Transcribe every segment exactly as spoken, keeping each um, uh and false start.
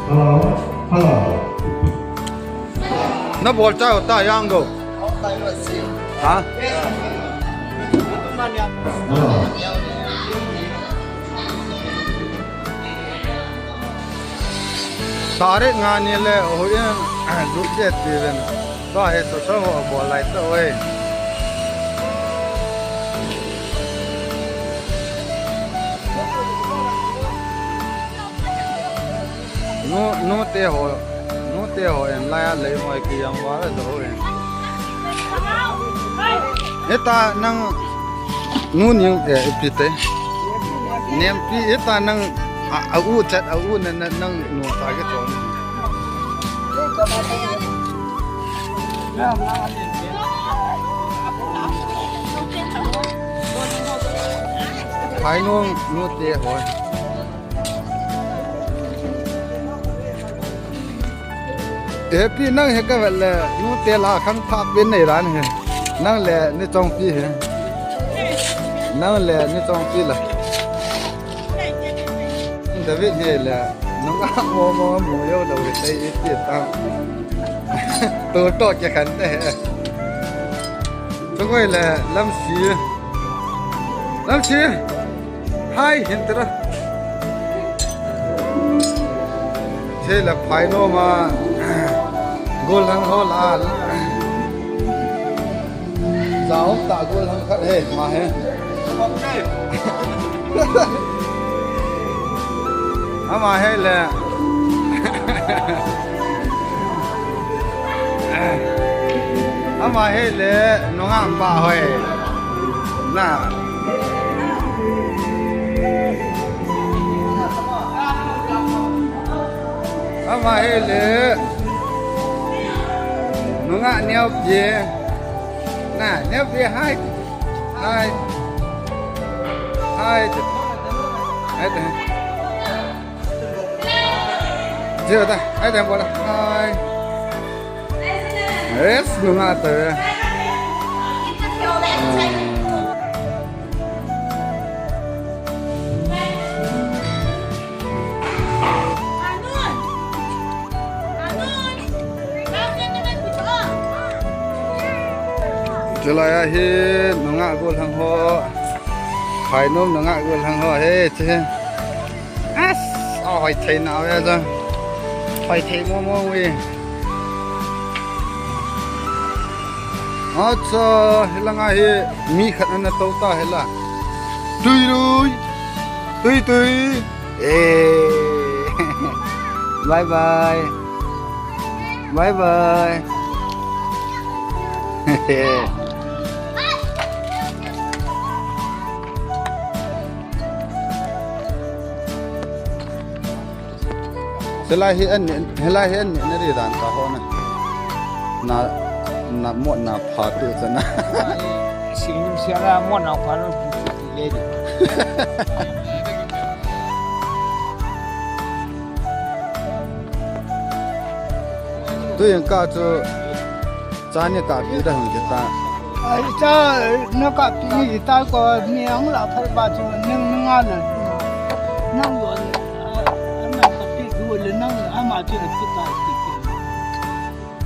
Hello. Hello. Na bol cha ta yang go. Ha? Hello. Tarik nga ni le, oh, in, group chat ti ven. Tua hi so so ho bol lai to oi. Nu, nu te ho, nu te ho en lai a lei moi ki yang wa la do en. Eta nang nu ning, eh, ipi te. Nempi eta nang a, a u chat a u na, na, nang nu ta ke to. Phai nu, nu te ho. Happy nang hi ka vet le, nu te la khang pha pin nei ran hi. Nang le ni chong pi hi. Nang le ni chong pi la. David hi le, nung a mo mo mu yo lo hi tei i ti ta. Tu to ke khan te hi. Tu koi le, Lamsi. Lamsi. Hai, hin tera. Thei la phai no ma. Gol hang ho la. Zao ta gol hang khat he, ma he. Ama he le. Ama hi le nungah pa hoi. Na. Ama hi le nungah neo pi. Na, neo pi hai. Hai. Hai. Hai. Jio ta, hai ta bola. Hai. Yes, nunga ta ve. Chulai a hi nunga gol hang ho. Phainom nunga gol hang ho. He, che. As, a hoi thei na ve ja. Hoi thei mo mo ve. Acha, hilanga hi mi khat ana to ta hila. Tui tui. Tui tui. Eh. Bye bye. Bye bye. Hilai hi an, hilai hi an, na ri dan ta ho na. Na, na mo na pha tu cha na. Sim sim la mo na pha lo tu tu le di. Tu yang ka chu. Cha ni ka pi da hung kita. Ai cha na ka pi ni kita ko ni ang la phar ba chu nang nang a na. Nang lo na ka pi du le nang ama chu na pi ta pi.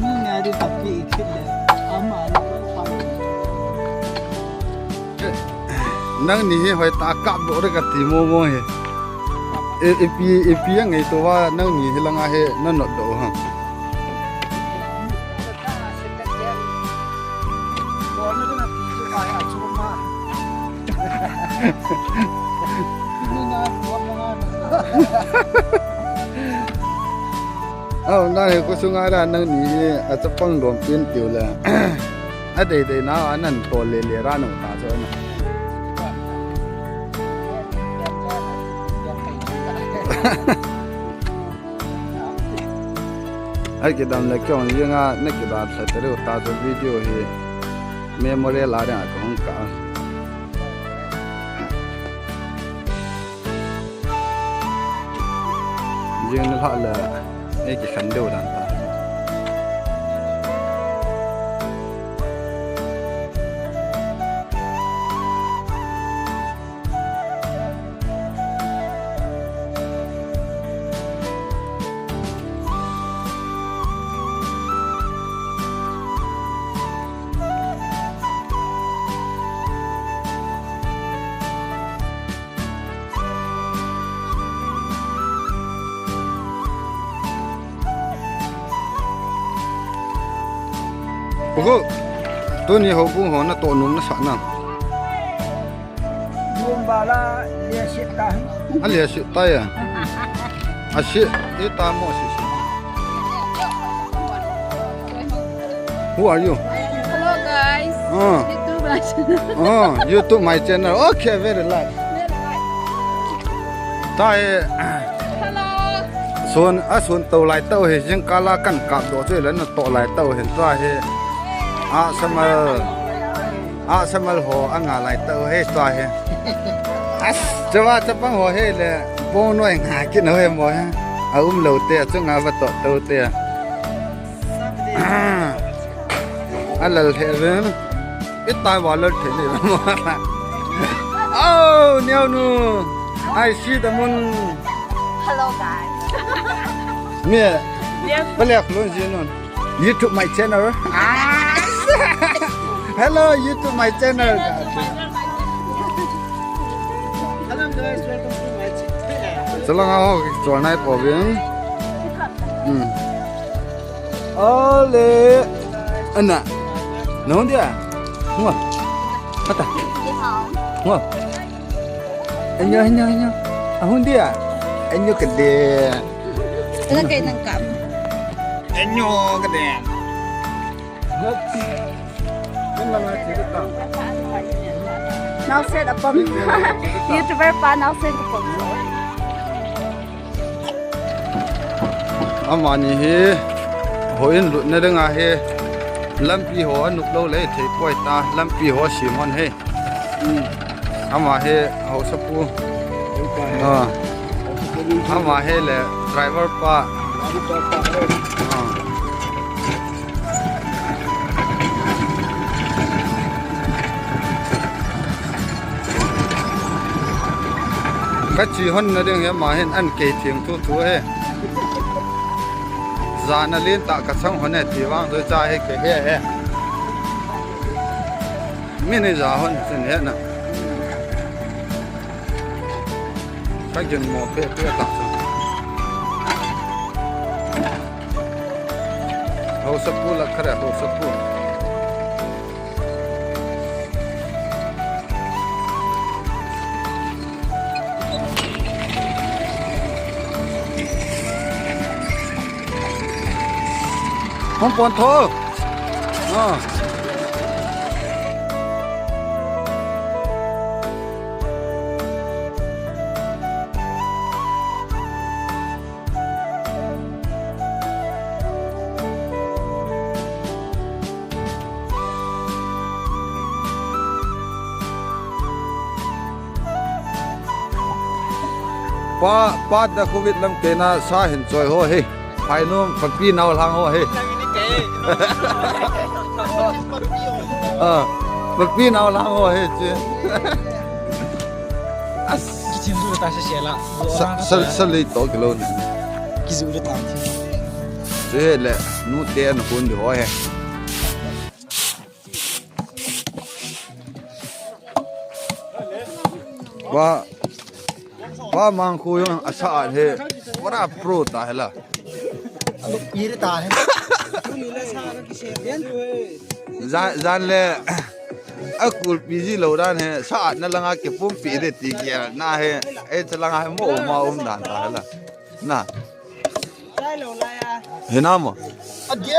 Ni na ri ka pi ki le ama lo pa. Nangni hi hoi ta kap doh re kati mo mo hi. E, ipi, ipi angai to va nangni hi langa hi na not doh ha. Au, na he ko sunga ra nangni hi a chapang dom pin tiu le. A dei dei na a nan tol le le ra no ta cho na. Ai kidam le kyong yinga na kidam sa te ru ta cho video hi memory la ding a kong ka. Jing ni lha le, ei kikhen deu dan ta. Pugo, tuni houbung ho natoh nom nasah nam? Nom vala, lia sit ta. A lia sit ta ya. A sit, ita mo sit sit. Who are you? Hello guys. Ah. YouTube my channel. Ah, YouTube my channel. Okay, very like. Very like. Ta hi. Hello. Sun, a sun to lai to hi, jingkah la kan kap doh chu le natoh lai to hi, ta hi. A samal. A samal ho, a nga lai to hi, ta hi. As, chava chapang ho hi le, bong noi nga kit no hi mo hi. A um lo te, a chunga va toh to te. A lal he ve. Itai va lal the ni mo. Oh, Neo Nu. I see the moon. Hello, guys. Me. Yes. Palek lun ji nun. YouTube my channel. Ah. Hello, YouTube my channel. Hello, guys. Welcome to my channel. Chalanga ho, chol nai po bin. Hmm. Ole. Ana. Nahung dia? Ngua. Mata. Ngua. Enyo, enyo, enyo. Ahung dia? Enyo kede. Wala kayo ng cam. Enyo kede. Naosen apam. YouTuber pa, naosen apam. Amani hi, houin lutna dinga hi, lampi ho anop lou le thei poi ta, lampi ho sem hon hi. Ama hi, haosapu. Ah. Ama hi le, driver pa. Ah. Ka che hon na ding hi ama hin an kei theng thu thu hi. Jana len tah ka chang hon e ti vang chu cha hi kei he he. Mi ni ja hon sin he na. Ka gin mo peh peh ta chu. Haosapu la kha re, haosapu. Hung pon tho. Ah. Pa, pa da covid lam kei na sa hin choi ho hi. Phainom, papi nao lang ho hi. Ah, papi nao lang ho hi chi. As. Kichim du ta se se la. Sa, sa, sa le to kilo ni. Kizu du ta. Che le, nu te an hun du ho hi. Pa, pa Mangkhu jong asa at he. What a pro ta he la. Iri ta he. Jan, jan le. A kulpi ji lou dan he. Sa at na langa kipumpi de ti kia na he. E cha langa he mo ma um dan ta he la. Na. He na mo. Adi.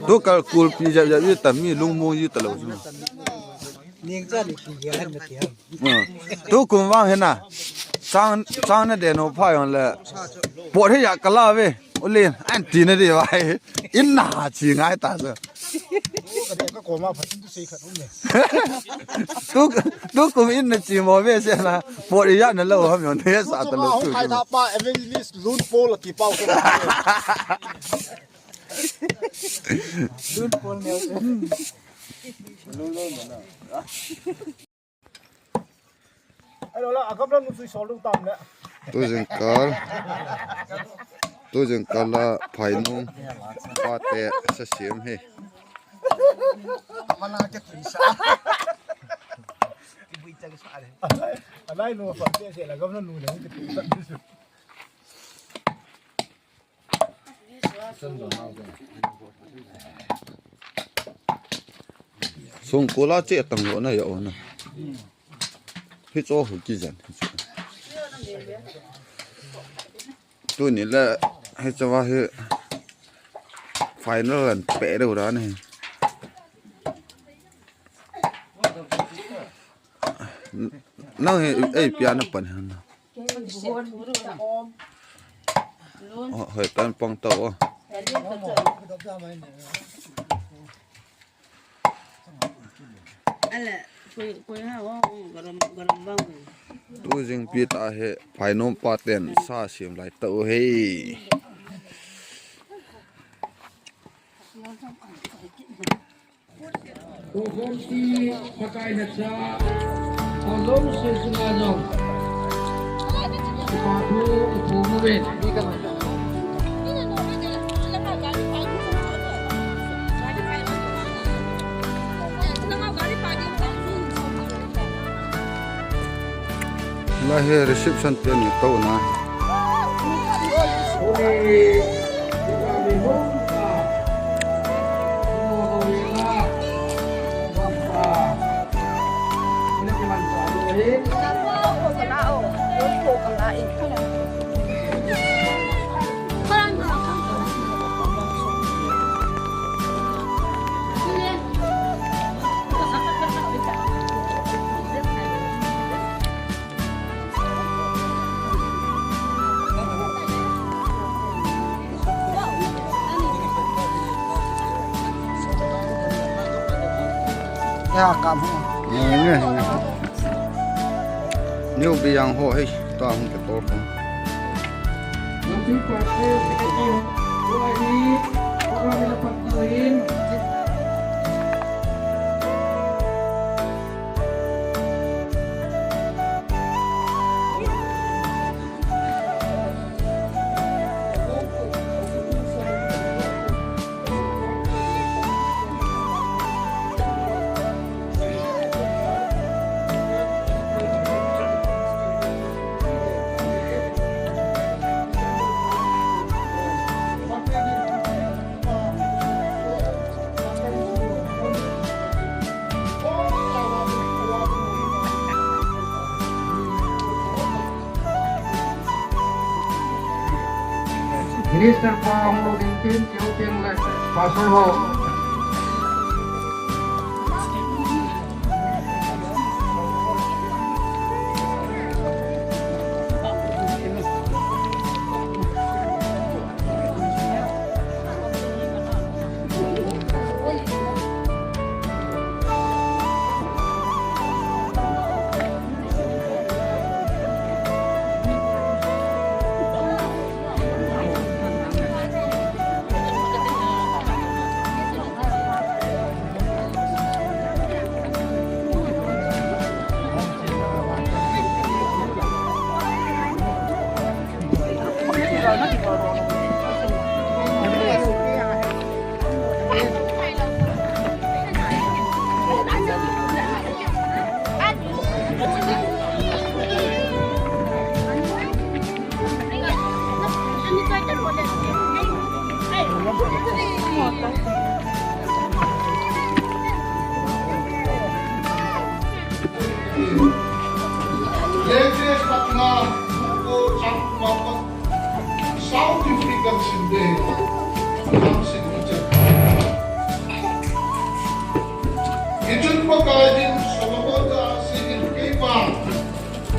Tu ka kulpi jap jap ji ta mi lungmong ji ta lou. Ning cha ni ki ya na ti ham. Hmm. Tu kum vang he na. Chang, chang na de no pha jong le. Pot he ya ka la ve. Ulin, an ti na de vai. In na chi ngai ta sa. Ka de ka ko ma pha tin tu sei khat um le. Tu, tu kum in na chi mo ve se na. Pot ya na lou ham jong ne sa ta lou tu. Khai tha pa evangelist Lun Paul ki pau ko. Lun Paul ne. Hello la, agam la nu sui sol tam le. Tu jingkah. Tu jingkah la phainom. Pa te sa siam he. Mana ke tu sa. Alai no fa te se la agam la nu le. Sen do na. Songkul a che tang lo na ya o na. Hicho ho kijen. Tuni le hicho va hi final an pe deu ra ni. Nang hi ei pia na pan han. Oh, hoi tan pang tau. Tu jingpi ta hi phainom pa ten sa sim lai tau hi. Tukhompi Pakai na cha, along se sunga jong. Ipa thu, ipu mo ven. Lahi reception te ni to na. Ya, kam ho. Nge, nge, nge. New Biang ho, hei, ta hung ke tor ko. Minister pa hung lou ding tin, keu tin le, Pastor ho. Latest patna, buko chang kumapa, South African sinde, ang sinde. Hichun Pakai in Solomon a aseiyin, keima,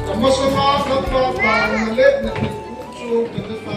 kamasanga kapa, pa, nale, nale, chu, kapa.